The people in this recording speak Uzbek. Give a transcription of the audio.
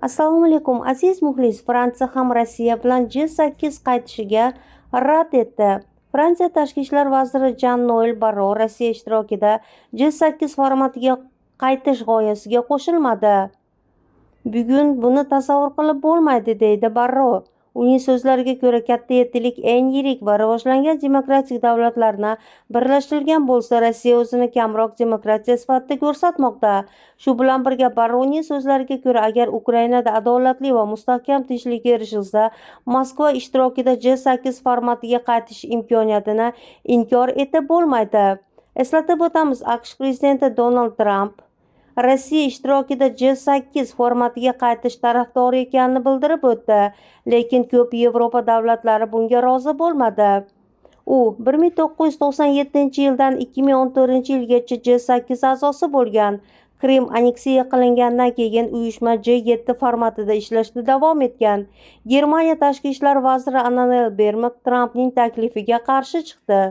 Assalomu alaykum, aziz muxlis. Fransiya ham Rossiya bilan G8 qaytishiga rad etdi. Fransiya tashqi ishlar vaziri Jan-Noel Barro Rossiya ishtirokida G8 formatiga qaytish g'oyasiga qo'shilmadi. "Bugun buni tasavvur qilib bo'lmaydi", deydi Barro. Uning so'zlariga ko'ra, Katta yettilik eng yirik va rivojlangan demokratik davlatlarni birlashtirgan bo'lsa, Rossiya o'zini kamroq demokratiya sifatida ko'rsatmoqda. Shu bilan birga, Barroning so'zlariga ko'ra, agar Ukrainada adolatli va mustahkam tinchlikka erishilsa, Moskva ishtirokida G8 formatiga qaytish imkoniyatini inkor etib bo'lmaydi. Eslatib o'tamiz, AQSh prezidenti Donald Tramp Rossiya ishtirokida G8 formatiga qaytish tarafdori ekanini bildirib o'tdi, lekin ko'p Yevropa davlatlari bunga rozi bo'lmadi. U 1997-yildan 2014-yilgacha G8 a'zosi bo'lgan. Krim aneksiya qilingandan keyin uyushma G7 formatida ishlashda davom etgan. Germaniya tashqi ishlar vaziri Annalena Berbok Trampning taklifiga qarshi chiqdi.